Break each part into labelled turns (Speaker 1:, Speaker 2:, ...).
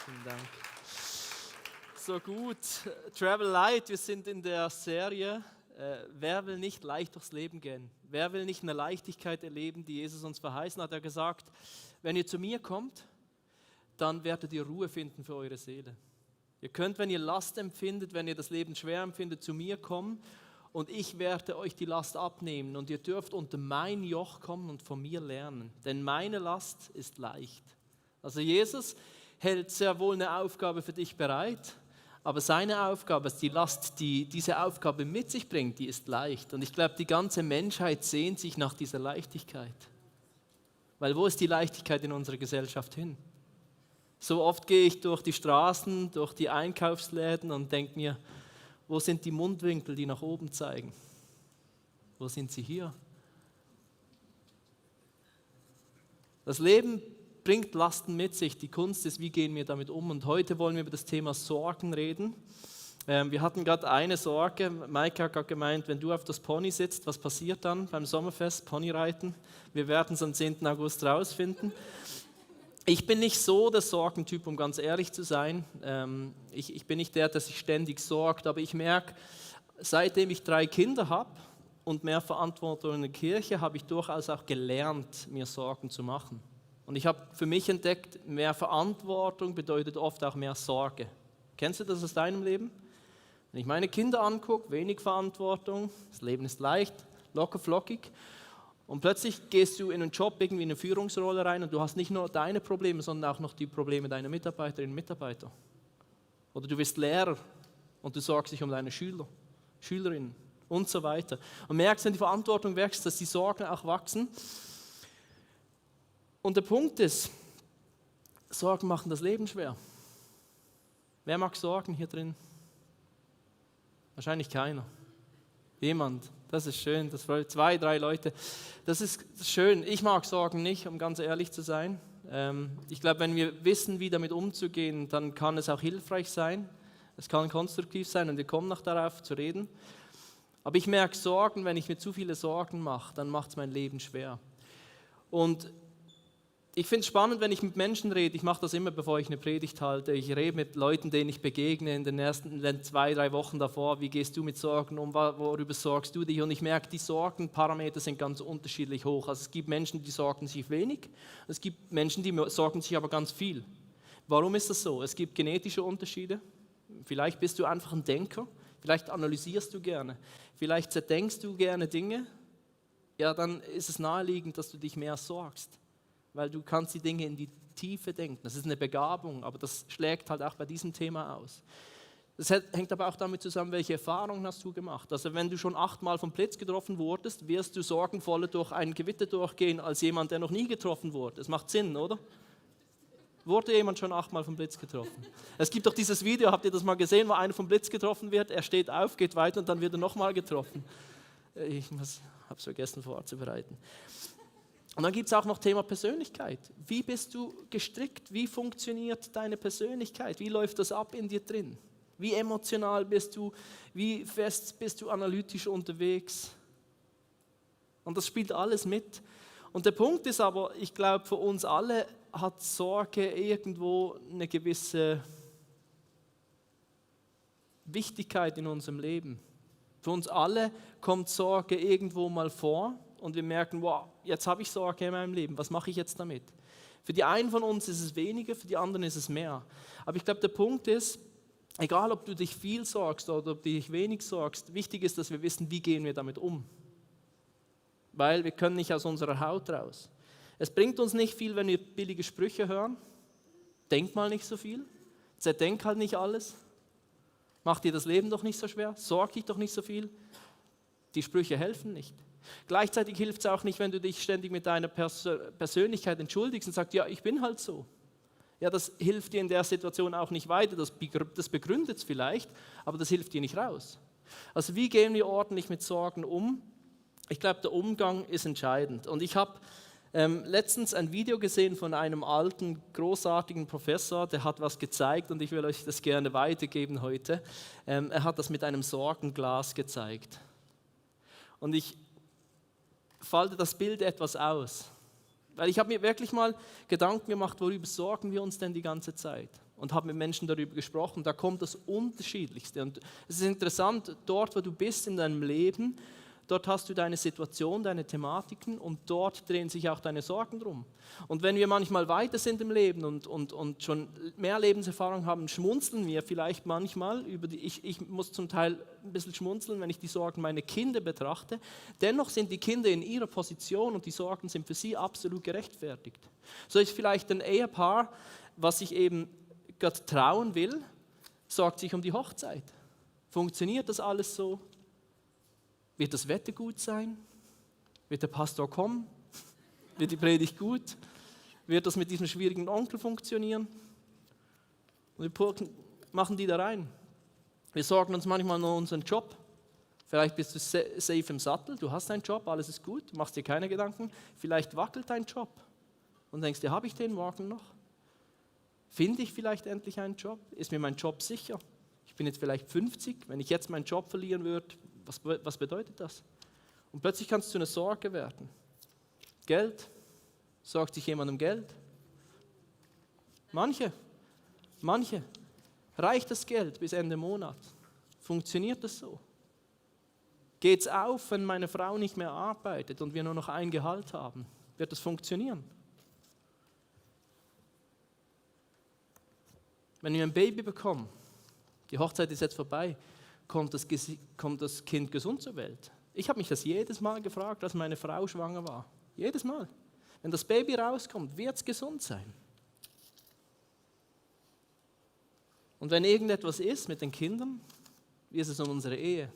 Speaker 1: Vielen Dank. So gut. Travel Light, wir sind in der Serie Wer will nicht leicht durchs Leben gehen? Wer will nicht eine Leichtigkeit erleben, die Jesus uns verheißen hat? Er hat gesagt, wenn ihr zu mir kommt, dann werdet ihr Ruhe finden für eure Seele. Ihr könnt, wenn ihr Last empfindet, wenn ihr das Leben schwer empfindet, zu mir kommen und ich werde euch die Last abnehmen und ihr dürft unter mein Joch kommen und von mir lernen, denn meine Last ist leicht. Also Jesus hält sehr wohl eine Aufgabe für dich bereit, aber seine Aufgabe, die Last, die diese Aufgabe mit sich bringt, die ist leicht. Und ich glaube, die ganze Menschheit sehnt sich nach dieser Leichtigkeit. Weil wo ist die Leichtigkeit in unserer Gesellschaft hin? So oft gehe ich durch die Straßen, durch die Einkaufsläden und denke mir, wo sind die Mundwinkel, die nach oben zeigen? Wo sind sie hier? Das Leben bringt Lasten mit sich. Die Kunst ist, wie gehen wir damit um? Und heute wollen wir über das Thema Sorgen reden. Wir hatten gerade eine Sorge. Maike hat gerade gemeint, wenn du auf das Pony sitzt, was passiert dann beim Sommerfest, Ponyreiten? Wir werden es am 10. August rausfinden. Ich bin nicht so der Sorgentyp, um ganz ehrlich zu sein. Ich bin nicht der sich ständig sorgt, aber ich merke, seitdem ich 3 Kinder habe und mehr Verantwortung in der Kirche, habe ich durchaus auch gelernt, mir Sorgen zu machen. Und ich habe für mich entdeckt, mehr Verantwortung bedeutet oft auch mehr Sorge. Kennst du das aus deinem Leben? Wenn ich meine Kinder angucke, wenig Verantwortung, das Leben ist leicht, locker flockig. Und plötzlich gehst du in einen Job, irgendwie in eine Führungsrolle rein und du hast nicht nur deine Probleme, sondern auch noch die Probleme deiner Mitarbeiterinnen und Mitarbeiter. Oder du bist Lehrer und du sorgst dich um deine Schüler, Schülerinnen und so weiter. Und merkst, wenn die Verantwortung wächst, dass die Sorgen auch wachsen. Und der Punkt ist, Sorgen machen das Leben schwer. Wer mag Sorgen hier drin? Wahrscheinlich keiner. Jemand, das ist schön, das freut 2, 3 Leute. Das ist schön. Ich mag Sorgen nicht, um ganz ehrlich zu sein. Ich glaube, wenn wir wissen, wie damit umzugehen, dann kann es auch hilfreich sein. Es kann konstruktiv sein und wir kommen noch darauf zu reden. Aber ich merke Sorgen, wenn ich mir zu viele Sorgen mache, dann macht es mein Leben schwer. Und ich finde es spannend, wenn ich mit Menschen rede. Ich mache das immer, bevor ich eine Predigt halte. Ich rede mit Leuten, denen ich begegne in den ersten 2, 3 Wochen davor. Wie gehst du mit Sorgen um? Worüber sorgst du dich? Und ich merke, die Sorgenparameter sind ganz unterschiedlich hoch. Also es gibt Menschen, die sorgen sich wenig. Es gibt Menschen, die sorgen sich aber ganz viel. Warum ist das so? Es gibt genetische Unterschiede. Vielleicht bist du einfach ein Denker. Vielleicht analysierst du gerne. Vielleicht zerdenkst du gerne Dinge. Ja, dann ist es naheliegend, dass du dich mehr sorgst. Weil du kannst die Dinge in die Tiefe denken. Das ist eine Begabung, aber das schlägt halt auch bei diesem Thema aus. Das hängt aber auch damit zusammen, welche Erfahrungen hast du gemacht. Also wenn du schon 8-mal vom Blitz getroffen wurdest, wirst du sorgenvoller durch ein Gewitter durchgehen, als jemand, der noch nie getroffen wurde. Das macht Sinn, oder? Wurde jemand schon 8-mal vom Blitz getroffen? Es gibt doch dieses Video, habt ihr das mal gesehen, wo einer vom Blitz getroffen wird, er steht auf, geht weiter und dann wird er nochmal getroffen. Ich habe es vergessen vorzubereiten. Und dann gibt es auch noch Thema Persönlichkeit. Wie bist du gestrickt? Wie funktioniert deine Persönlichkeit? Wie läuft das ab in dir drin? Wie emotional bist du? Wie fest bist du analytisch unterwegs? Und das spielt alles mit. Und der Punkt ist aber, ich glaube, für uns alle hat Sorge irgendwo eine gewisse Wichtigkeit in unserem Leben. Für uns alle kommt Sorge irgendwo mal vor. Und wir merken, wow, jetzt habe ich Sorge in meinem Leben, was mache ich jetzt damit? Für die einen von uns ist es weniger, für die anderen ist es mehr. Aber ich glaube, der Punkt ist, egal ob du dich viel sorgst oder ob du dich wenig sorgst, wichtig ist, dass wir wissen, wie gehen wir damit um. Weil wir können nicht aus unserer Haut raus. Es bringt uns nicht viel, wenn wir billige Sprüche hören. Denk mal nicht so viel, zerdenk halt nicht alles, mach dir das Leben doch nicht so schwer, sorg dich doch nicht so viel. Die Sprüche helfen nicht. Gleichzeitig hilft es auch nicht, wenn du dich ständig mit deiner Persönlichkeit entschuldigst und sagst, ja, ich bin halt so. Ja, das hilft dir in der Situation auch nicht weiter, das begründet es vielleicht, aber das hilft dir nicht raus. Also wie gehen wir ordentlich mit Sorgen um? Ich glaube, der Umgang ist entscheidend. Und ich habe letztens ein Video gesehen von einem alten, großartigen Professor, der hat was gezeigt und ich will euch das gerne weitergeben heute. Er hat das mit einem Sorgenglas gezeigt. Und ich falte das Bild etwas aus. Weil ich habe mir wirklich mal Gedanken gemacht, worüber sorgen wir uns denn die ganze Zeit? und habe mit Menschen darüber gesprochen. Da kommt das Unterschiedlichste. Und es ist interessant, dort, wo du bist in deinem Leben, dort hast du deine Situation, deine Thematiken und dort drehen sich auch deine Sorgen drum. Und wenn wir manchmal weiter sind im Leben und schon mehr Lebenserfahrung haben, schmunzeln wir vielleicht manchmal über ich muss zum Teil ein bisschen schmunzeln, wenn ich die Sorgen meiner Kinder betrachte. Dennoch sind die Kinder in ihrer Position und die Sorgen sind für sie absolut gerechtfertigt. So ist vielleicht ein Ehepaar, was sich eben Gott trauen will, sorgt sich um die Hochzeit. Funktioniert das alles so? Wird das Wetter gut sein? Wird der Pastor kommen? Wird die Predigt gut? Wird das mit diesem schwierigen Onkel funktionieren? Und wir machen die da rein. Wir sorgen uns manchmal nur um unseren Job. Vielleicht bist du safe im Sattel, du hast einen Job, alles ist gut, machst dir keine Gedanken. Vielleicht wackelt dein Job und denkst dir, habe ich den morgen noch? Finde ich vielleicht endlich einen Job? Ist mir mein Job sicher? Ich bin jetzt vielleicht 50, wenn ich jetzt meinen Job verlieren würde, was bedeutet das? Und plötzlich kann es zu einer Sorge werden. Geld, sorgt sich jemand um Geld? Manche. Reicht das Geld bis Ende Monat? Funktioniert das so? Geht es auf, wenn meine Frau nicht mehr arbeitet und wir nur noch ein Gehalt haben? Wird das funktionieren? Wenn wir ein Baby bekommen, die Hochzeit ist jetzt vorbei, kommt das Kind gesund zur Welt? Ich habe mich das jedes Mal gefragt, als meine Frau schwanger war. Jedes Mal. Wenn das Baby rauskommt, wird es gesund sein? Und wenn irgendetwas ist mit den Kindern, wie ist es um unsere Ehe?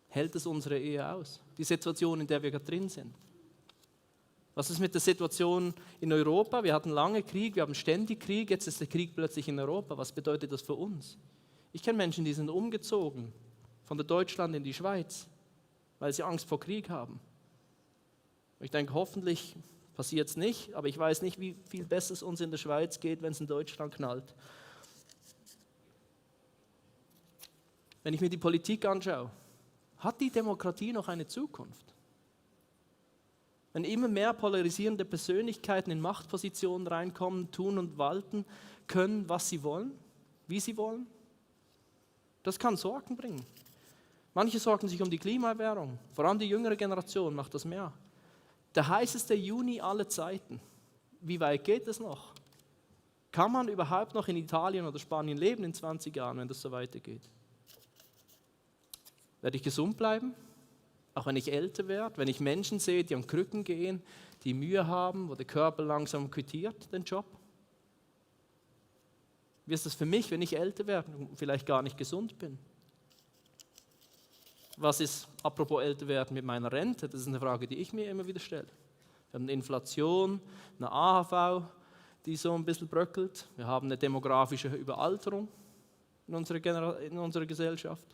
Speaker 1: Hält es unsere Ehe aus? Die Situation, in der wir gerade drin sind. Was ist mit der Situation in Europa? Wir hatten lange Krieg, wir haben ständig Krieg, jetzt ist der Krieg plötzlich in Europa. Was bedeutet das für uns? Ich kenne Menschen, die sind umgezogen von Deutschland in die Schweiz, weil sie Angst vor Krieg haben. Ich denke, hoffentlich passiert es nicht, aber ich weiß nicht, wie viel besser es uns in der Schweiz geht, wenn es in Deutschland knallt. Wenn ich mir die Politik anschaue, hat die Demokratie noch eine Zukunft? Wenn immer mehr polarisierende Persönlichkeiten in Machtpositionen reinkommen, tun und walten können, was sie wollen, wie sie wollen, das kann Sorgen bringen. Manche sorgen sich um die Klimaerwärmung, vor allem die jüngere Generation macht das mehr. Der heißeste Juni aller Zeiten. Wie weit geht es noch? Kann man überhaupt noch in Italien oder Spanien leben in 20 Jahren, wenn das so weitergeht? Werde ich gesund bleiben? Auch wenn ich älter werde, wenn ich Menschen sehe, die an Krücken gehen, die Mühe haben, wo der Körper langsam quittiert, den Job? Wie ist das für mich, wenn ich älter werde und vielleicht gar nicht gesund bin? Was ist, apropos älter werden, mit meiner Rente? Das ist eine Frage, die ich mir immer wieder stelle. Wir haben eine Inflation, eine AHV, die so ein bisschen bröckelt. Wir haben eine demografische Überalterung in unserer Gesellschaft.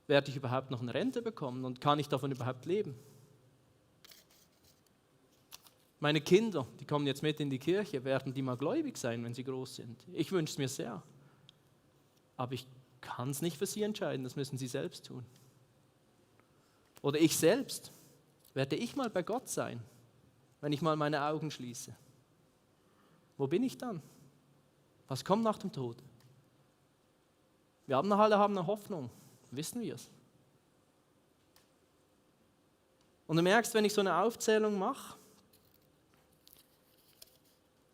Speaker 1: Werde ich überhaupt noch eine Rente bekommen und kann ich davon überhaupt leben? Meine Kinder, die kommen jetzt mit in die Kirche, werden die mal gläubig sein, wenn sie groß sind? Ich wünsche es mir sehr. Aber ich kann es nicht für sie entscheiden, das müssen sie selbst tun. Oder ich selbst, werde ich mal bei Gott sein, wenn ich mal meine Augen schließe? Wo bin ich dann? Was kommt nach dem Tod? Wir alle haben eine Hoffnung, wissen wir es. Und du merkst, wenn ich so eine Aufzählung mache,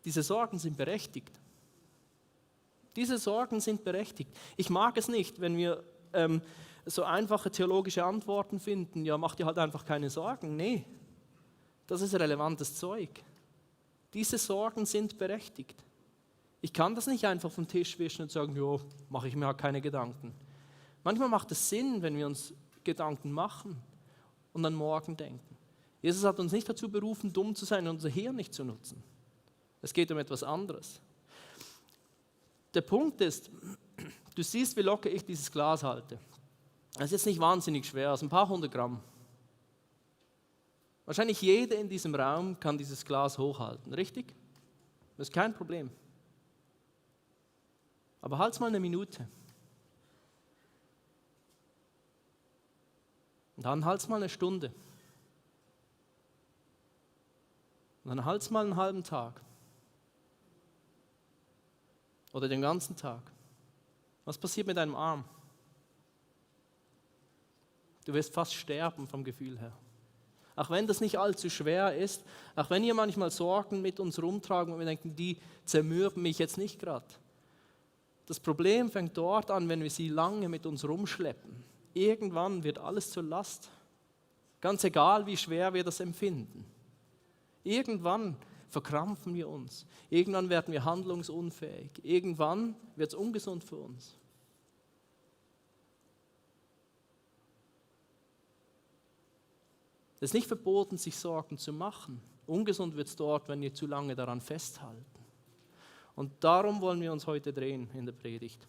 Speaker 1: diese Sorgen sind berechtigt. Diese Sorgen sind berechtigt. Ich mag es nicht, wenn wir so einfache theologische Antworten finden, ja, mach dir halt einfach keine Sorgen. Nee, das ist relevantes Zeug. Diese Sorgen sind berechtigt. Ich kann das nicht einfach vom Tisch wischen und sagen, ja, mache ich mir halt keine Gedanken. Manchmal macht es Sinn, wenn wir uns Gedanken machen und an morgen denken. Jesus hat uns nicht dazu berufen, dumm zu sein und unser Hirn nicht zu nutzen. Es geht um etwas anderes. Der Punkt ist, du siehst, wie locker ich dieses Glas halte. Das ist jetzt nicht wahnsinnig schwer, also ein paar 100 Gramm. Wahrscheinlich jeder in diesem Raum kann dieses Glas hochhalten, richtig? Das ist kein Problem. Aber halt's mal eine Minute. Und dann halt's mal eine Stunde. Und dann halt's mal einen halben Tag. oder den ganzen Tag? Was passiert mit deinem Arm? Du wirst fast sterben vom Gefühl her. Auch wenn das nicht allzu schwer ist, auch wenn ihr manchmal Sorgen mit uns rumtragen und wir denken, die zermürben mich jetzt nicht gerade. Das Problem fängt dort an, wenn wir sie lange mit uns rumschleppen. Irgendwann wird alles zur Last. Ganz egal, wie schwer wir das empfinden. Irgendwann verkrampfen wir uns. Irgendwann werden wir handlungsunfähig. Irgendwann wird es ungesund für uns. Es ist nicht verboten, sich Sorgen zu machen. Ungesund wird es dort, wenn wir zu lange daran festhalten. Und darum wollen wir uns heute drehen in der Predigt.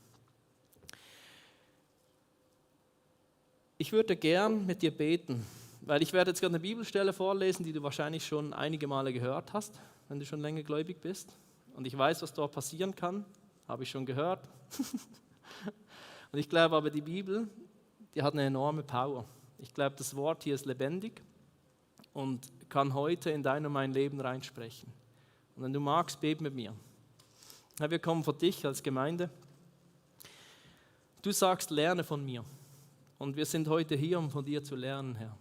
Speaker 1: Ich würde gern mit dir beten, weil ich werde jetzt gerade eine Bibelstelle vorlesen, die du wahrscheinlich schon einige Male gehört hast, wenn du schon länger gläubig bist. Und ich weiß, was dort passieren kann, habe ich schon gehört. Und ich glaube aber, die Bibel, die hat eine enorme Power. Ich glaube, das Wort hier ist lebendig und kann heute in dein und mein Leben reinsprechen. Und wenn du magst, bete mit mir. Herr, wir kommen vor dich als Gemeinde. Du sagst, lerne von mir. Und wir sind heute hier, um von dir zu lernen, Herr.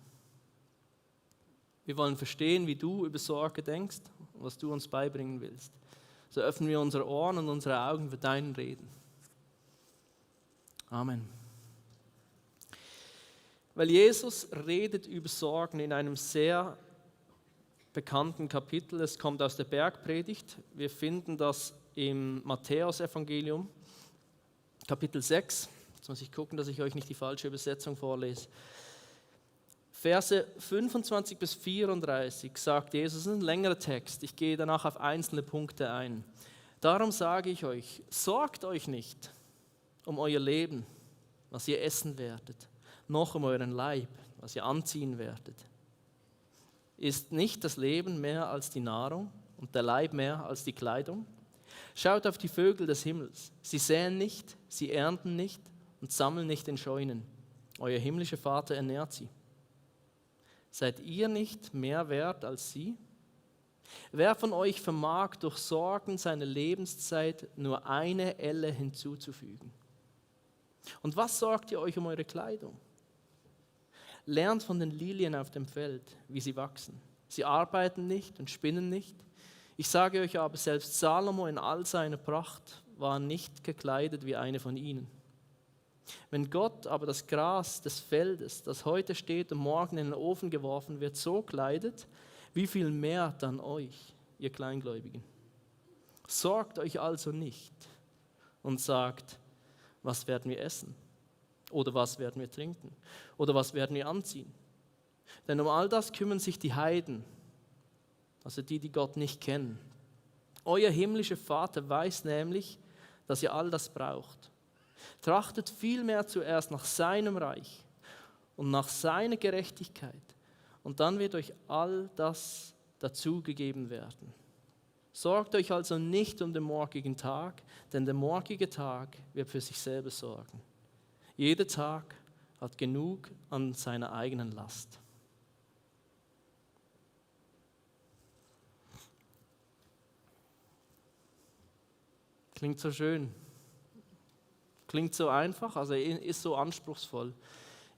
Speaker 1: Wir wollen verstehen, wie du über Sorge denkst und was du uns beibringen willst. So öffnen wir unsere Ohren und unsere Augen für dein Reden. Amen. Weil Jesus redet über Sorgen in einem sehr bekannten Kapitel. Es kommt aus der Bergpredigt. Wir finden das im Matthäus-Evangelium, Kapitel 6. Jetzt muss ich gucken, dass ich euch nicht die falsche Übersetzung vorlese. Verse 25 bis 34 sagt Jesus, das ist ein längerer Text, ich gehe danach auf einzelne Punkte ein. Darum sage ich euch, sorgt euch nicht um euer Leben, was ihr essen werdet, noch um euren Leib, was ihr anziehen werdet. Ist nicht das Leben mehr als die Nahrung und der Leib mehr als die Kleidung? Schaut auf die Vögel des Himmels, sie säen nicht, sie ernten nicht und sammeln nicht in Scheunen. Euer himmlischer Vater ernährt sie. Seid ihr nicht mehr wert als sie? Wer von euch vermag durch Sorgen seiner Lebenszeit nur eine Elle hinzuzufügen? Und was sorgt ihr euch um eure Kleidung? Lernt von den Lilien auf dem Feld, wie sie wachsen. Sie arbeiten nicht und spinnen nicht. Ich sage euch aber, selbst Salomo in all seiner Pracht war nicht gekleidet wie eine von ihnen. Wenn Gott aber das Gras des Feldes, das heute steht und morgen in den Ofen geworfen wird, so kleidet, wie viel mehr dann euch, ihr Kleingläubigen? Sorgt euch also nicht und sagt, was werden wir essen? Oder was werden wir trinken? Oder was werden wir anziehen? Denn um all das kümmern sich die Heiden, also die, die Gott nicht kennen. Euer himmlischer Vater weiß nämlich, dass ihr all das braucht. Trachtet vielmehr zuerst nach seinem Reich und nach seiner Gerechtigkeit, und dann wird euch all das dazugegeben werden. Sorgt euch also nicht um den morgigen Tag, denn der morgige Tag wird für sich selber sorgen. Jeder Tag hat genug an seiner eigenen Last. Klingt so schön. Klingt so einfach, also ist so anspruchsvoll.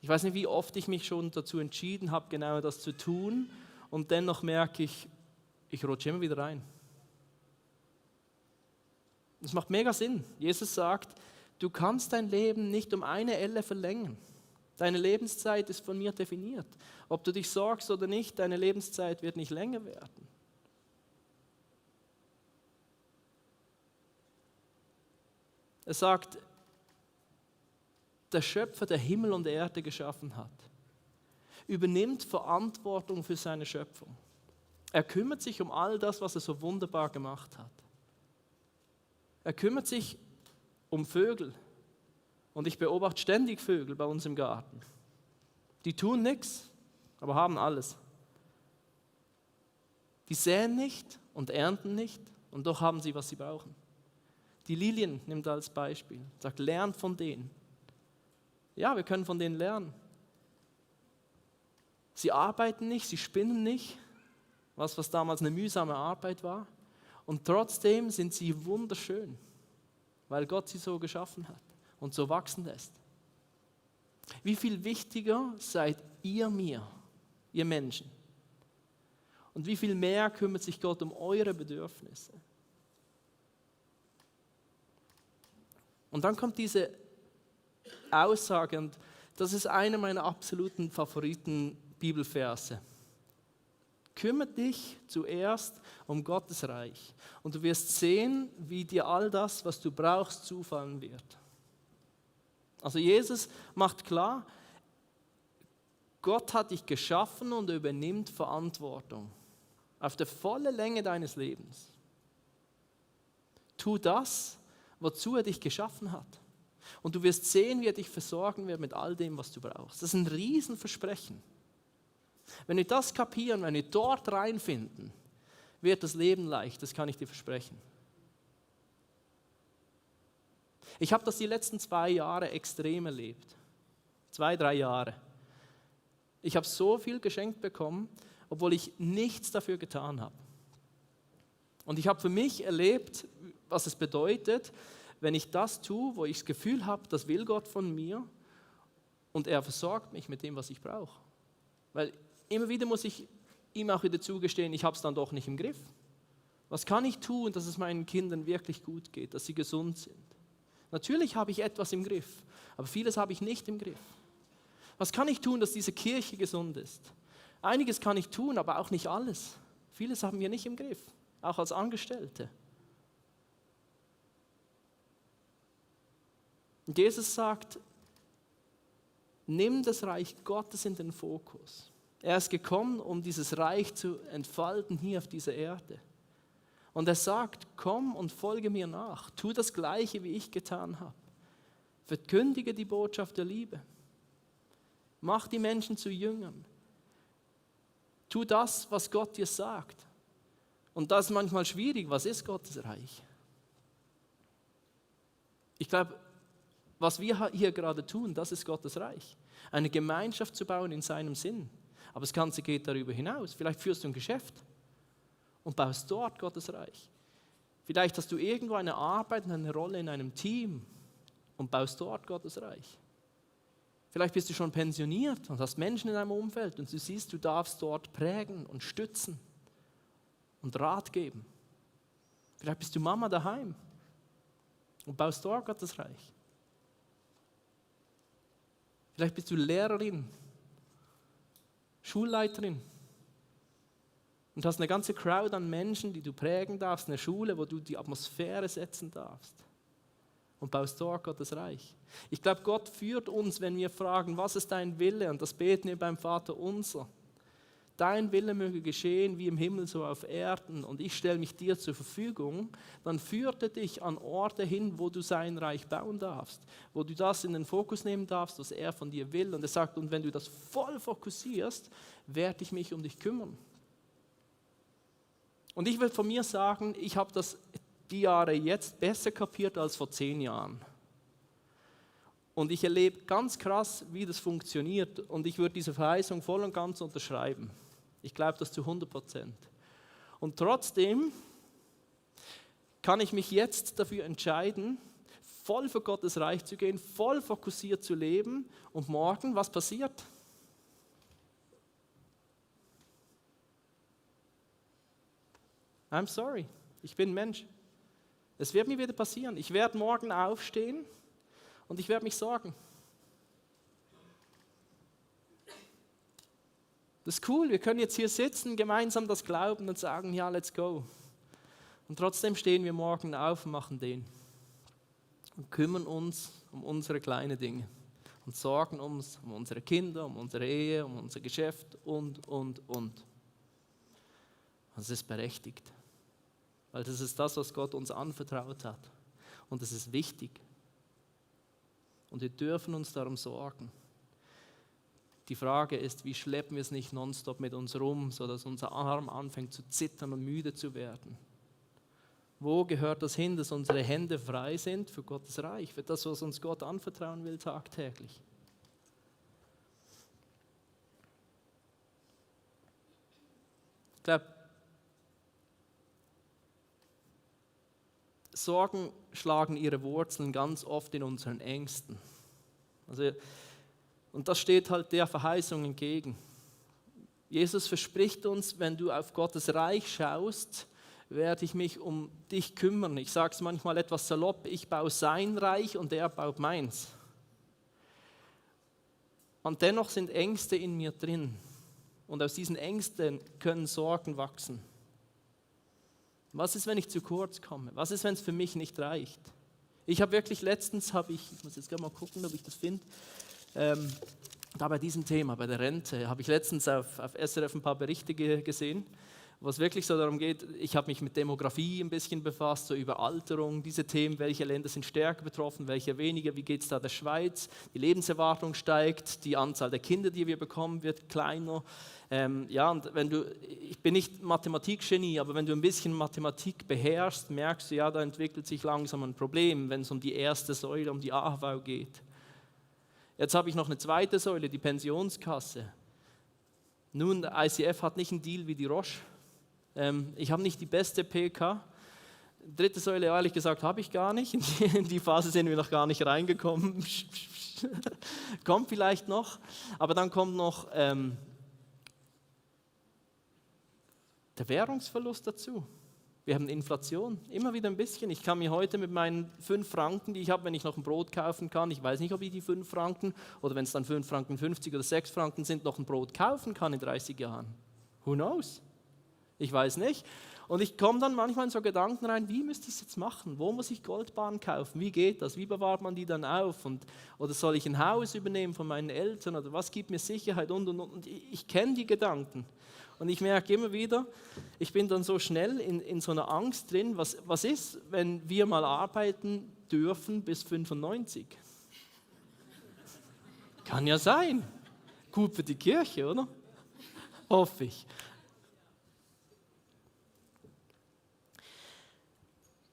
Speaker 1: Ich weiß nicht, wie oft ich mich schon dazu entschieden habe, genau das zu tun, und dennoch merke ich, ich rutsche immer wieder rein. Das macht mega Sinn. Jesus sagt, du kannst dein Leben nicht um eine Elle verlängern. Deine Lebenszeit ist von mir definiert. Ob du dich sorgst oder nicht, deine Lebenszeit wird nicht länger werden. Er sagt, der Schöpfer, der Himmel und Erde geschaffen hat, übernimmt Verantwortung für seine Schöpfung. Er kümmert sich um all das, was er so wunderbar gemacht hat. Er kümmert sich um Vögel. Und ich beobachte ständig Vögel bei uns im Garten. Die tun nichts, aber haben alles. Die säen nicht und ernten nicht, und doch haben sie, was sie brauchen. Die Lilien nimmt er als Beispiel, sagt, lernt von denen. Ja, wir können von denen lernen. Sie arbeiten nicht, sie spinnen nicht, was damals eine mühsame Arbeit war. Und trotzdem sind sie wunderschön. weil Gott sie so geschaffen hat und so wachsen lässt. Wie viel wichtiger seid ihr mir, ihr Menschen? Und wie viel mehr kümmert sich Gott um eure Bedürfnisse? Und dann kommt diese Aussage, und das ist einer meiner absoluten Favoriten-Bibelverse. Kümmere dich zuerst um Gottes Reich und du wirst sehen, wie dir all das, was du brauchst, zufallen wird. Also Jesus macht klar, Gott hat dich geschaffen und er übernimmt Verantwortung auf der vollen Länge deines Lebens. Tu das, wozu er dich geschaffen hat. Und du wirst sehen, wie er dich versorgen wird mit all dem, was du brauchst. Das ist ein Riesenversprechen. Wenn wir das kapieren, wenn wir dort reinfinden, wird das Leben leicht, das kann ich dir versprechen. Ich habe das die letzten 2 Jahre extrem erlebt. 2, 3 Jahre. Ich habe so viel geschenkt bekommen, obwohl ich nichts dafür getan habe. Und ich habe für mich erlebt, was es bedeutet, wenn ich das tue, wo ich das Gefühl habe, das will Gott von mir und er versorgt mich mit dem, was ich brauche. Weil immer wieder muss ich ihm auch wieder zugestehen, ich habe es dann doch nicht im Griff. Was kann ich tun, dass es meinen Kindern wirklich gut geht, dass sie gesund sind? Natürlich habe ich etwas im Griff, aber vieles habe ich nicht im Griff. Was kann ich tun, dass diese Kirche gesund ist? Einiges kann ich tun, aber auch nicht alles. Vieles haben wir nicht im Griff, auch als Angestellte. Und Jesus sagt, nimm das Reich Gottes in den Fokus. Er ist gekommen, um dieses Reich zu entfalten hier auf dieser Erde. Und er sagt, komm und folge mir nach. Tu das Gleiche, wie ich getan habe. Verkündige die Botschaft der Liebe. Mach die Menschen zu Jüngern. Tu das, was Gott dir sagt. Und das ist manchmal schwierig. Was ist Gottes Reich? Ich glaube, was wir hier gerade tun, das ist Gottes Reich. Eine Gemeinschaft zu bauen in seinem Sinn. Aber das Ganze geht darüber hinaus. Vielleicht führst du ein Geschäft und baust dort Gottes Reich. Vielleicht hast du irgendwo eine Arbeit und eine Rolle in einem Team und baust dort Gottes Reich. Vielleicht bist du schon pensioniert und hast Menschen in deinem Umfeld und du siehst, du darfst dort prägen und stützen und Rat geben. Vielleicht bist du Mama daheim und baust dort Gottes Reich. Vielleicht bist du Lehrerin, Schulleiterin und hast eine ganze Crowd an Menschen, die du prägen darfst, eine Schule, wo du die Atmosphäre setzen darfst und baust dort Gottes Reich. Ich glaube, Gott führt uns, wenn wir fragen, was ist dein Wille? Und das beten wir beim Vater unser. Dein Wille möge geschehen wie im Himmel, so auf Erden und ich stelle mich dir zur Verfügung, dann führt er dich an Orte hin, wo du sein Reich bauen darfst, wo du das in den Fokus nehmen darfst, was er von dir will. Und er sagt, und wenn du das voll fokussierst, werde ich mich um dich kümmern. Und ich will von mir sagen, ich habe das die Jahre jetzt besser kapiert als vor 10 Jahren. Und ich erlebe ganz krass, wie das funktioniert und ich würde diese Verheißung voll und ganz unterschreiben. Ich glaube das zu 100%. Und trotzdem kann ich mich jetzt dafür entscheiden, voll für Gottes Reich zu gehen, voll fokussiert zu leben und morgen, was passiert? I'm sorry, ich bin Mensch. Es wird mir wieder passieren. Ich werde morgen aufstehen und ich werde mich sorgen. Das ist cool, wir können jetzt hier sitzen, gemeinsam das glauben und sagen, ja, let's go. Und trotzdem stehen wir morgen auf und machen den. Und kümmern uns um unsere kleinen Dinge. Und sorgen uns um unsere Kinder, um unsere Ehe, um unser Geschäft und. Und es ist berechtigt. Weil das ist das, was Gott uns anvertraut hat. Und es ist wichtig. Und wir dürfen uns darum sorgen. Die Frage ist, wie schleppen wir es nicht nonstop mit uns rum, sodass unser Arm anfängt zu zittern und müde zu werden? Wo gehört das hin, dass unsere Hände frei sind für Gottes Reich, für das, was uns Gott anvertrauen will tagtäglich? Ich glaube, Sorgen schlagen ihre Wurzeln ganz oft in unseren Ängsten. Und das steht halt der Verheißung entgegen. Jesus verspricht uns, wenn du auf Gottes Reich schaust, werde ich mich um dich kümmern. Ich sage es manchmal etwas salopp, ich baue sein Reich und er baut meins. Und dennoch sind Ängste in mir drin. Und aus diesen Ängsten können Sorgen wachsen. Was ist, wenn ich zu kurz komme? Was ist, wenn es für mich nicht reicht? Ich habe wirklich letztens, ich muss jetzt gerne mal gucken, ob ich das finde, da bei diesem Thema, bei der Rente, habe ich letztens auf SRF ein paar Berichte gesehen, wo es wirklich so darum geht, ich habe mich mit Demografie ein bisschen befasst, so Überalterung, diese Themen, welche Länder sind stärker betroffen, welche weniger, wie geht es da der Schweiz, die Lebenserwartung steigt, die Anzahl der Kinder, die wir bekommen, wird kleiner. Und ich bin nicht Mathematikgenie, aber wenn du ein bisschen Mathematik beherrschst, merkst du, ja, da entwickelt sich langsam ein Problem, wenn es um die erste Säule, um die AHV geht. Jetzt habe ich noch eine zweite Säule, die Pensionskasse. Nun, der ICF hat nicht einen Deal wie die Roche. Ich habe nicht die beste PK. Dritte Säule, ehrlich gesagt, habe ich gar nicht. In die Phase sind wir noch gar nicht reingekommen. Kommt vielleicht noch. Aber dann kommt noch der Währungsverlust dazu. Wir haben Inflation, immer wieder ein bisschen. Ich kann mir heute mit meinen 5 Franken, die ich habe, wenn ich noch ein Brot kaufen kann, ich weiß nicht, ob ich die 5 Franken oder wenn es dann 5 Franken 50 oder 6 Franken sind, noch ein Brot kaufen kann in 30 Jahren. Who knows? Ich weiß nicht. Und ich komme dann manchmal in so Gedanken rein, wie müsste ich es jetzt machen? Wo muss ich Goldbarren kaufen? Wie geht das? Wie bewahrt man die dann auf? Oder soll ich ein Haus übernehmen von meinen Eltern? Oder was gibt mir Sicherheit? Und ich kenne die Gedanken. Und ich merke immer wieder, ich bin dann so schnell in so einer Angst drin, was ist, wenn wir mal arbeiten dürfen bis 95? Kann ja sein. Gut für die Kirche, oder? Hoffe ich.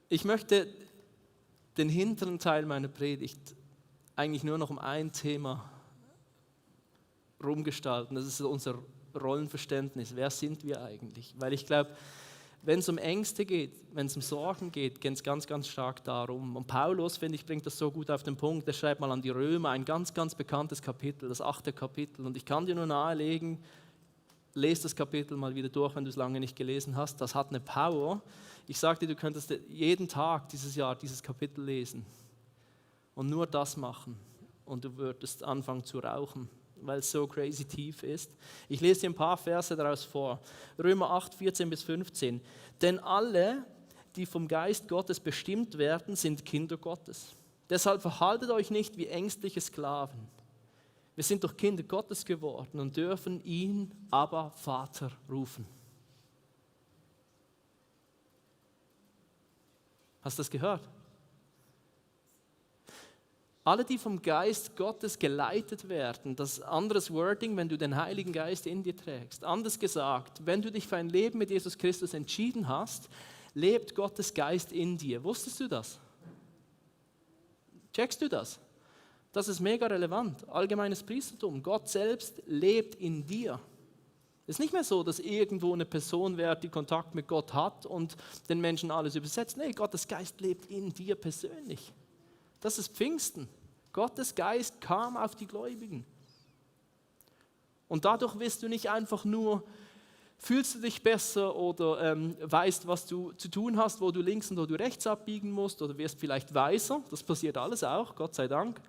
Speaker 1: Ich möchte den hinteren Teil meiner Predigt eigentlich nur noch um ein Thema rumgestalten. Das ist unser Rollenverständnis. Wer sind wir eigentlich? Weil ich glaube, wenn es um Ängste geht, wenn es um Sorgen geht, geht es ganz, ganz stark darum. Und Paulus, finde ich, bringt das so gut auf den Punkt. Er schreibt mal an die Römer ein ganz, ganz bekanntes Kapitel, das 8. Kapitel. Und ich kann dir nur nahelegen, lese das Kapitel mal wieder durch, wenn du es lange nicht gelesen hast. Das hat eine Power. Ich sagte, du könntest jeden Tag dieses Jahr dieses Kapitel lesen und nur das machen und du würdest anfangen zu rauchen, weil es so crazy tief ist. Ich lese dir ein paar Verse daraus vor. Römer 8, 14 bis 15. Denn alle, die vom Geist Gottes bestimmt werden, sind Kinder Gottes. Deshalb verhaltet euch nicht wie ängstliche Sklaven. Wir sind doch Kinder Gottes geworden und dürfen ihn Abba, Vater rufen. Hast du das gehört? Alle, die vom Geist Gottes geleitet werden, das ist anderes Wording, wenn du den Heiligen Geist in dir trägst. Anders gesagt, wenn du dich für ein Leben mit Jesus Christus entschieden hast, lebt Gottes Geist in dir. Wusstest du das? Checkst du das? Das ist mega relevant. Allgemeines Priestertum. Gott selbst lebt in dir. Es ist nicht mehr so, dass irgendwo eine Person wäre, die Kontakt mit Gott hat und den Menschen alles übersetzt. Nee, Gottes Geist lebt in dir persönlich. Das ist Pfingsten. Gottes Geist kam auf die Gläubigen. Und dadurch wirst du nicht einfach nur, fühlst du dich besser oder weißt, was du zu tun hast, wo du links und wo du rechts abbiegen musst oder wirst vielleicht weiser. Das passiert alles auch, Gott sei Dank.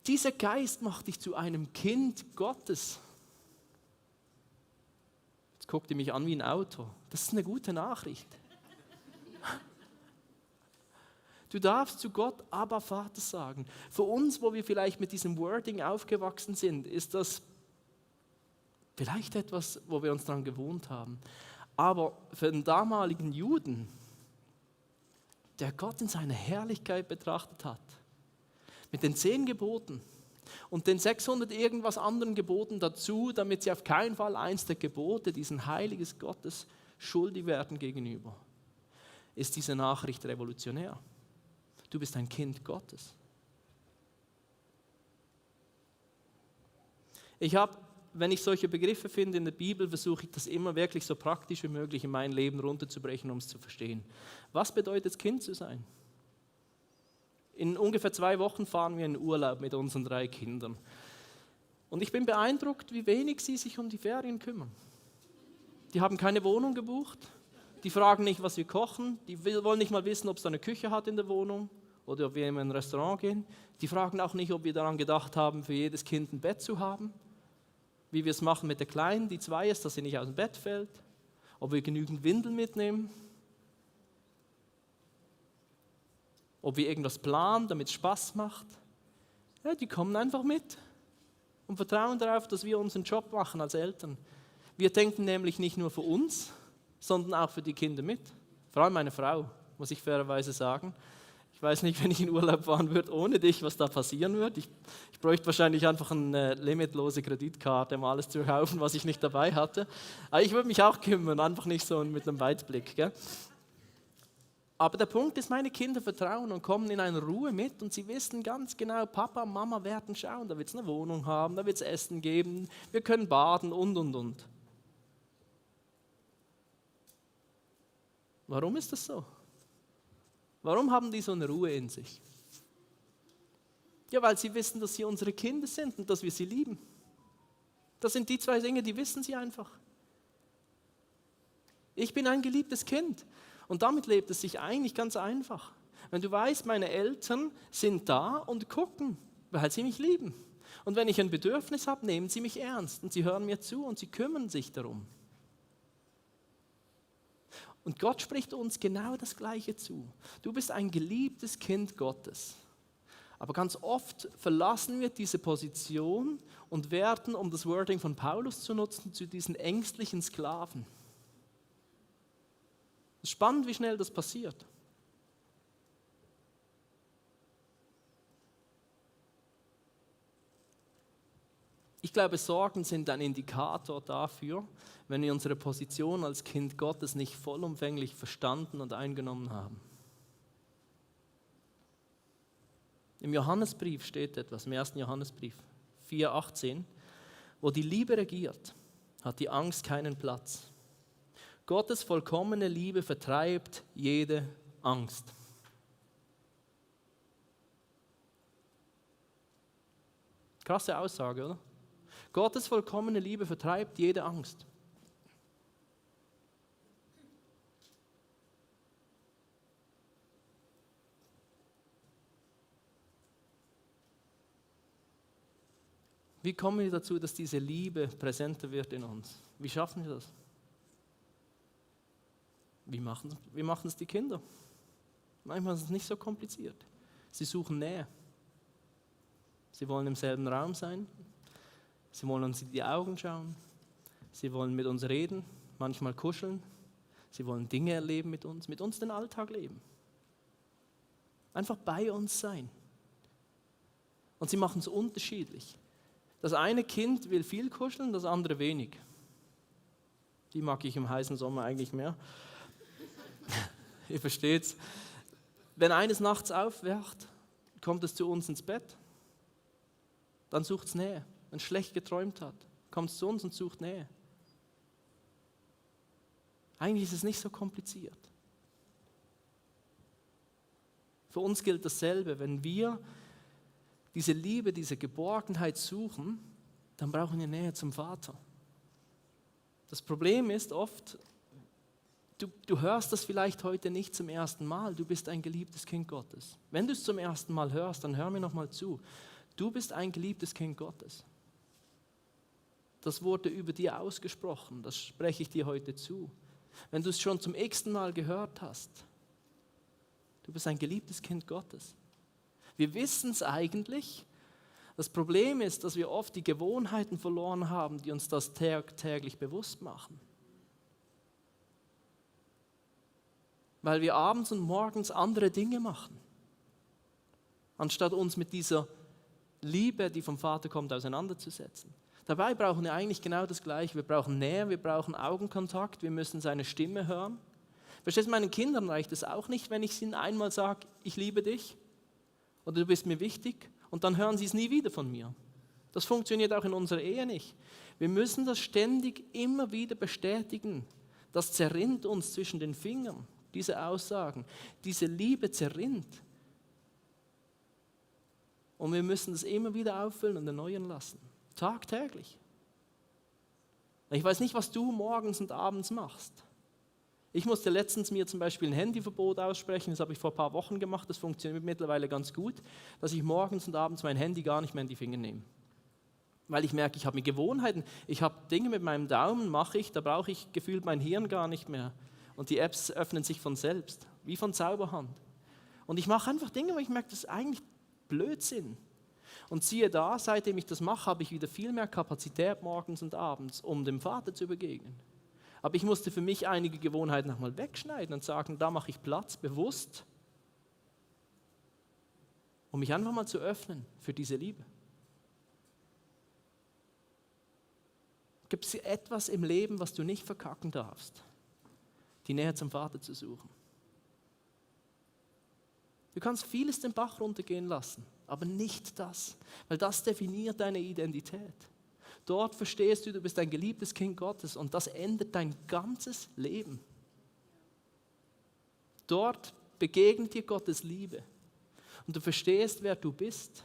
Speaker 1: Dieser Geist macht dich zu einem Kind Gottes. Jetzt guckt ihr mich an wie ein Auto. Das ist eine gute Nachricht. Du darfst zu Gott Abba Vater sagen. Für uns, wo wir vielleicht mit diesem Wording aufgewachsen sind, ist das vielleicht etwas, wo wir uns daran gewohnt haben. Aber für den damaligen Juden, der Gott in seiner Herrlichkeit betrachtet hat, mit den 10 Geboten und den 600 irgendwas anderen Geboten dazu, damit sie auf keinen Fall eins der Gebote, diesen heiliges Gottes, schuldig werden gegenüber, ist diese Nachricht revolutionär. Du bist ein Kind Gottes. Ich habe wenn ich solche Begriffe finde in der Bibel, versuche ich das immer wirklich so praktisch wie möglich in mein Leben runterzubrechen, um es zu verstehen. Was bedeutet es, Kind zu sein? In ungefähr 2 Wochen fahren wir in Urlaub mit unseren 3 Kindern. Und ich bin beeindruckt, wie wenig sie sich um die Ferien kümmern. Die haben keine Wohnung gebucht, die fragen nicht, was wir kochen, die wollen nicht mal wissen, ob es da eine Küche hat in der Wohnung oder ob wir in ein Restaurant gehen. Die fragen auch nicht, ob wir daran gedacht haben, für jedes Kind ein Bett zu haben, wie wir es machen mit der Kleinen, die 2 ist, dass sie nicht aus dem Bett fällt, ob wir genügend Windeln mitnehmen, ob wir irgendwas planen, damit es Spaß macht. Ja, die kommen einfach mit und vertrauen darauf, dass wir unseren Job machen als Eltern. Wir denken nämlich nicht nur für uns, sondern auch für die Kinder mit. Vor allem meine Frau, muss ich fairerweise sagen. Ich weiß nicht, wenn ich in Urlaub fahren würde ohne dich, was da passieren würde. Ich bräuchte wahrscheinlich einfach eine limitlose Kreditkarte, um alles zu kaufen, was ich nicht dabei hatte. Aber ich würde mich auch kümmern, einfach nicht so mit einem Weitblick. Gell? Aber der Punkt ist, meine Kinder vertrauen und kommen in eine Ruhe mit und sie wissen ganz genau, Papa und Mama werden schauen, da wird es eine Wohnung haben, da wird es Essen geben, wir können baden und. Warum ist das so? Warum haben die so eine Ruhe in sich? Ja, weil sie wissen, dass sie unsere Kinder sind und dass wir sie lieben. Das sind die 2 Dinge, die wissen sie einfach. Ich bin ein geliebtes Kind und damit lebt es sich eigentlich ganz einfach. Wenn du weißt, meine Eltern sind da und gucken, weil sie mich lieben. Und wenn ich ein Bedürfnis habe, nehmen sie mich ernst und sie hören mir zu und sie kümmern sich darum. Und Gott spricht uns genau das Gleiche zu. Du bist ein geliebtes Kind Gottes. Aber ganz oft verlassen wir diese Position und werden, um das Wording von Paulus zu nutzen, zu diesen ängstlichen Sklaven. Es ist spannend, wie schnell das passiert. Ich glaube, Sorgen sind ein Indikator dafür, wenn wir unsere Position als Kind Gottes nicht vollumfänglich verstanden und eingenommen haben. Im Johannesbrief steht etwas, im 1. Johannesbrief 4,18, wo die Liebe regiert, hat die Angst keinen Platz. Gottes vollkommene Liebe vertreibt jede Angst. Krasse Aussage, oder? Gottes vollkommene Liebe vertreibt jede Angst. Wie kommen wir dazu, dass diese Liebe präsenter wird in uns? Wie schaffen wir das? Wie machen es die Kinder? Manchmal ist es nicht so kompliziert. Sie suchen Nähe. Sie wollen im selben Raum sein. Sie wollen uns in die Augen schauen. Sie wollen mit uns reden, manchmal kuscheln. Sie wollen Dinge erleben mit uns den Alltag leben. Einfach bei uns sein. Und sie machen es unterschiedlich. Das eine Kind will viel kuscheln, das andere wenig. Die mag ich im heißen Sommer eigentlich mehr. Ihr versteht's. Wenn eines nachts aufwacht, kommt es zu uns ins Bett. Dann sucht es Nähe. Wenn es schlecht geträumt hat, kommt es zu uns und sucht Nähe. Eigentlich ist es nicht so kompliziert. Für uns gilt dasselbe. Wenn wir diese Liebe, diese Geborgenheit suchen, dann brauchen wir Nähe zum Vater. Das Problem ist oft, du hörst das vielleicht heute nicht zum ersten Mal. Du bist ein geliebtes Kind Gottes. Wenn du es zum ersten Mal hörst, dann hör mir nochmal zu. Du bist ein geliebtes Kind Gottes. Das wurde über dir ausgesprochen, das spreche ich dir heute zu. Wenn du es schon zum x-ten Mal gehört hast, du bist ein geliebtes Kind Gottes. Wir wissen es eigentlich. Das Problem ist, dass wir oft die Gewohnheiten verloren haben, die uns das täglich bewusst machen. Weil wir abends und morgens andere Dinge machen, anstatt uns mit dieser Liebe, die vom Vater kommt, auseinanderzusetzen. Dabei brauchen wir eigentlich genau das Gleiche. Wir brauchen Nähe, wir brauchen Augenkontakt, wir müssen seine Stimme hören. Verstehst du, meinen Kindern reicht es auch nicht, wenn ich ihnen einmal sage, ich liebe dich oder du bist mir wichtig und dann hören sie es nie wieder von mir. Das funktioniert auch in unserer Ehe nicht. Wir müssen das ständig immer wieder bestätigen. Das zerrinnt uns zwischen den Fingern, diese Aussagen. Diese Liebe zerrinnt. Und wir müssen das immer wieder auffüllen und erneuern lassen. Tagtäglich. Ich weiß nicht, was du morgens und abends machst. Ich musste letztens mir zum Beispiel ein Handyverbot aussprechen, das habe ich vor ein paar Wochen gemacht, das funktioniert mittlerweile ganz gut, dass ich morgens und abends mein Handy gar nicht mehr in die Finger nehme. Weil ich merke, ich habe mir Gewohnheiten, ich habe Dinge mit meinem Daumen, mache ich, da brauche ich gefühlt mein Hirn gar nicht mehr. Und die Apps öffnen sich von selbst, wie von Zauberhand. Und ich mache einfach Dinge, wo ich merke, das ist eigentlich Blödsinn. Und siehe da, seitdem ich das mache, habe ich wieder viel mehr Kapazität morgens und abends, um dem Vater zu begegnen. Aber ich musste für mich einige Gewohnheiten nochmal wegschneiden und sagen, da mache ich Platz, bewusst, um mich einfach mal zu öffnen für diese Liebe. Gibt es etwas im Leben, was du nicht verkacken darfst? Die Nähe zum Vater zu suchen. Du kannst vieles den Bach runtergehen lassen, aber nicht das, weil das definiert deine Identität. Dort verstehst du, du bist ein geliebtes Kind Gottes und das ändert dein ganzes Leben. Dort begegnet dir Gottes Liebe und du verstehst, wer du bist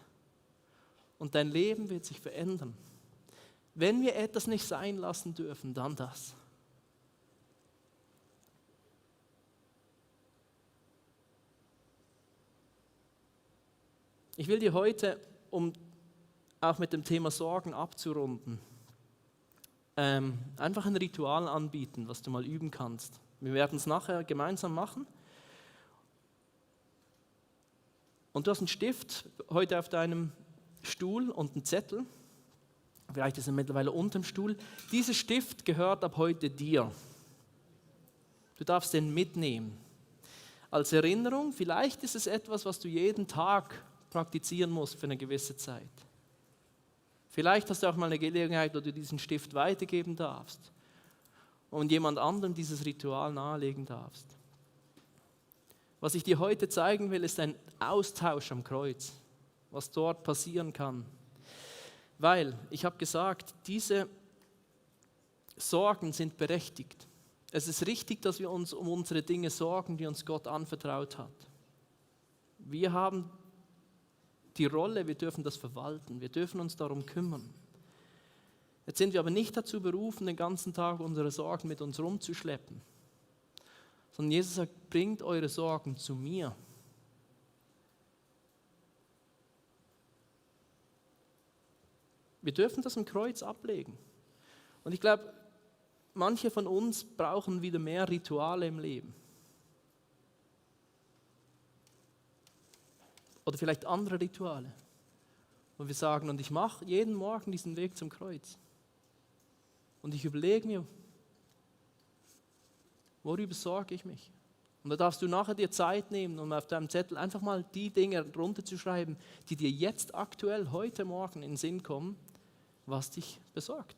Speaker 1: und dein Leben wird sich verändern. Wenn wir etwas nicht sein lassen dürfen, dann das. Ich will dir heute, um auch mit dem Thema Sorgen abzurunden, einfach ein Ritual anbieten, was du mal üben kannst. Wir werden es nachher gemeinsam machen. Und du hast einen Stift heute auf deinem Stuhl und einen Zettel. Vielleicht ist er mittlerweile unter dem Stuhl. Dieser Stift gehört ab heute dir. Du darfst den mitnehmen. Als Erinnerung, vielleicht ist es etwas, was du jeden Tag praktizieren musst für eine gewisse Zeit. Vielleicht hast du auch mal eine Gelegenheit, wo du diesen Stift weitergeben darfst und jemand anderem dieses Ritual nahelegen darfst. Was ich dir heute zeigen will, ist ein Austausch am Kreuz, was dort passieren kann. Weil, ich habe gesagt, diese Sorgen sind berechtigt. Es ist richtig, dass wir uns um unsere Dinge sorgen, die uns Gott anvertraut hat. Wir haben die Rolle, wir dürfen das verwalten, wir dürfen uns darum kümmern. Jetzt sind wir aber nicht dazu berufen, den ganzen Tag unsere Sorgen mit uns rumzuschleppen. Sondern Jesus sagt, bringt eure Sorgen zu mir. Wir dürfen das am Kreuz ablegen. Und ich glaube, manche von uns brauchen wieder mehr Rituale im Leben. Oder vielleicht andere Rituale. Und wir sagen, und ich mache jeden Morgen diesen Weg zum Kreuz. Und ich überlege mir, worüber sorge ich mich? Und da darfst du nachher dir Zeit nehmen, um auf deinem Zettel einfach mal die Dinge runterzuschreiben, die dir jetzt aktuell, heute Morgen in den Sinn kommen, was dich besorgt.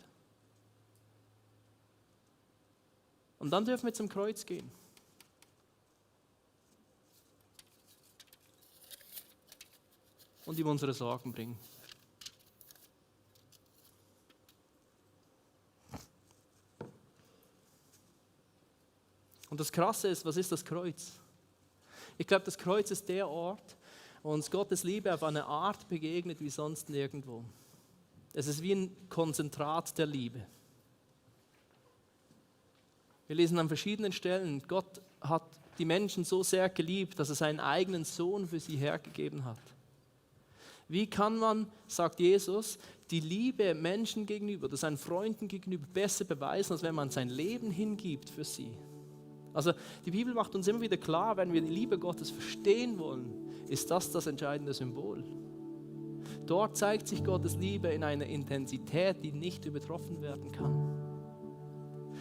Speaker 1: Und dann dürfen wir zum Kreuz gehen. Und ihm unsere Sorgen bringen. Und das Krasse ist, was ist das Kreuz? Ich glaube, das Kreuz ist der Ort, wo uns Gottes Liebe auf eine Art begegnet wie sonst nirgendwo. Es ist wie ein Konzentrat der Liebe. Wir lesen an verschiedenen Stellen, Gott hat die Menschen so sehr geliebt, dass er seinen eigenen Sohn für sie hergegeben hat. Wie kann man, sagt Jesus, die Liebe Menschen gegenüber oder seinen Freunden gegenüber besser beweisen, als wenn man sein Leben hingibt für sie? Also die Bibel macht uns immer wieder klar, wenn wir die Liebe Gottes verstehen wollen, ist das das entscheidende Symbol. Dort zeigt sich Gottes Liebe in einer Intensität, die nicht übertroffen werden kann.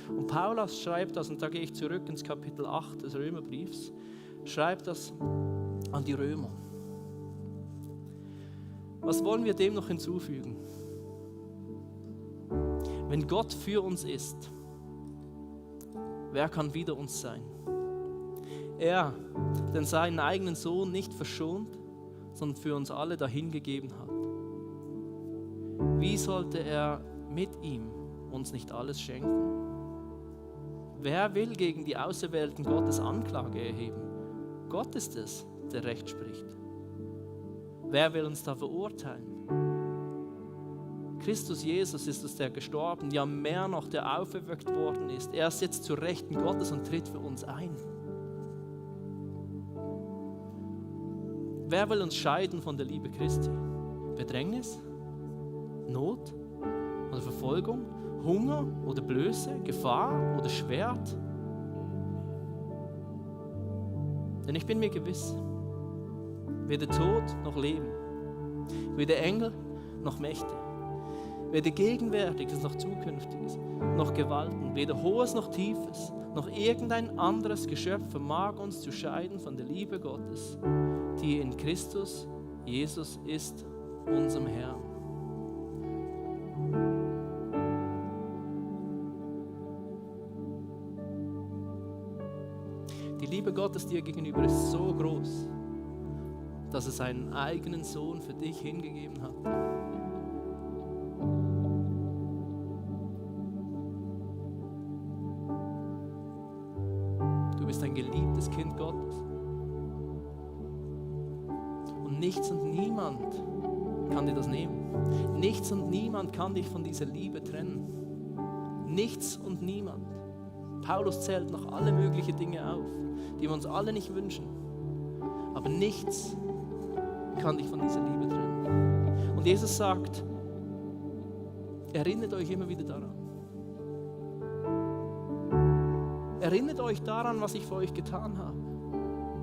Speaker 1: Und Paulus schreibt das, und da gehe ich zurück ins Kapitel 8 des Römerbriefs, schreibt das an die Römer. Was wollen wir dem noch hinzufügen? Wenn Gott für uns ist, wer kann wider uns sein? Er, der seinen eigenen Sohn nicht verschont, sondern für uns alle dahingegeben hat. wie sollte er mit ihm uns nicht alles schenken? Wer will gegen die Auserwählten Gottes Anklage erheben? Gott ist es, der Recht spricht. Wer will uns da verurteilen? Christus Jesus ist es, der gestorben, ja mehr noch, der auferweckt worden ist. Er ist jetzt zur Rechten Gottes und tritt für uns ein. Wer will uns scheiden von der Liebe Christi? Bedrängnis? Not? Oder Verfolgung? Hunger oder Blöße? Gefahr oder Schwert? Denn ich bin mir gewiss, weder Tod noch Leben, weder Engel noch Mächte, weder Gegenwärtiges noch Zukünftiges, noch Gewalten, weder Hohes noch Tiefes, noch irgendein anderes Geschöpf vermag uns zu scheiden von der Liebe Gottes, die in Christus Jesus ist, unserem Herrn. Die Liebe Gottes dir gegenüber ist so groß, dass es seinen eigenen Sohn für dich hingegeben hat. Du bist ein geliebtes Kind Gottes. Und nichts und niemand kann dir das nehmen. Nichts und niemand kann dich von dieser Liebe trennen. Nichts und niemand. Paulus zählt noch alle möglichen Dinge auf, die wir uns alle nicht wünschen. Aber nichts kann dich von dieser Liebe trennen. Und Jesus sagt, erinnert euch immer wieder daran. Erinnert euch daran, was ich für euch getan habe.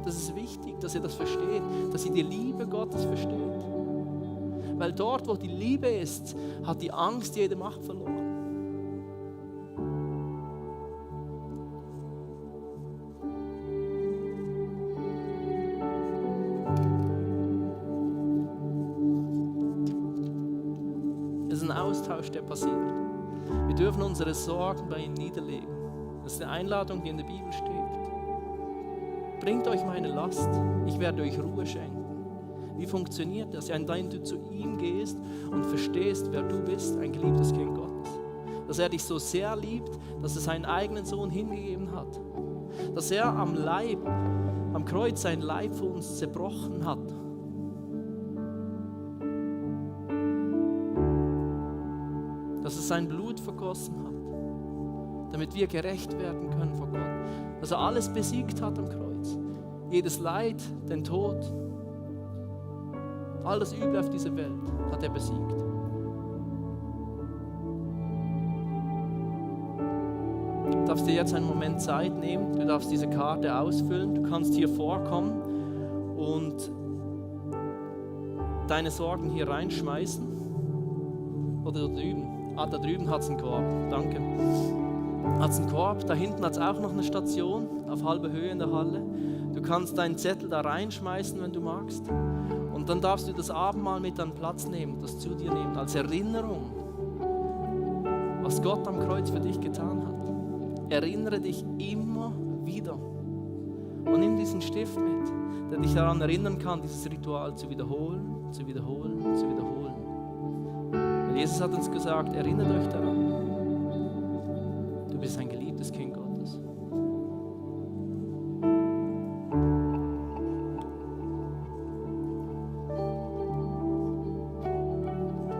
Speaker 1: Das ist wichtig, dass ihr das versteht, dass ihr die Liebe Gottes versteht. Weil dort, wo die Liebe ist, hat die Angst jede Macht verloren. Es ist ein Austausch, der passiert. Wir dürfen unsere Sorgen bei ihm niederlegen. Das ist eine Einladung, die in der Bibel steht. Bringt euch meine Last, ich werde euch Ruhe schenken. Wie funktioniert das? Ja, indem du zu ihm gehst und verstehst, wer du bist, ein geliebtes Kind Gottes. Dass er dich so sehr liebt, dass er seinen eigenen Sohn hingegeben hat. Dass er am Kreuz sein Leib für uns zerbrochen hat. Dass er sein Blut vergossen hat, damit wir gerecht werden können vor Gott. Dass er alles besiegt hat am Kreuz. Jedes Leid, den Tod, alles Übel auf dieser Welt hat er besiegt. Du darfst dir jetzt einen Moment Zeit nehmen, du darfst diese Karte ausfüllen, du kannst hier vorkommen und deine Sorgen hier reinschmeißen. Oder da drüben. Da drüben hat es einen Korb. Danke. Hat es einen Korb. Da hinten hat es auch noch eine Station auf halber Höhe in der Halle. Du kannst deinen Zettel da reinschmeißen, wenn du magst. Und dann darfst du das Abendmahl mit an den Platz nehmen, das zu dir nehmen, als Erinnerung, was Gott am Kreuz für dich getan hat. Erinnere dich immer wieder. Und nimm diesen Stift mit, der dich daran erinnern kann, dieses Ritual zu wiederholen, zu wiederholen, zu wiederholen. Jesus hat uns gesagt, erinnert euch daran, du bist ein geliebtes Kind Gottes.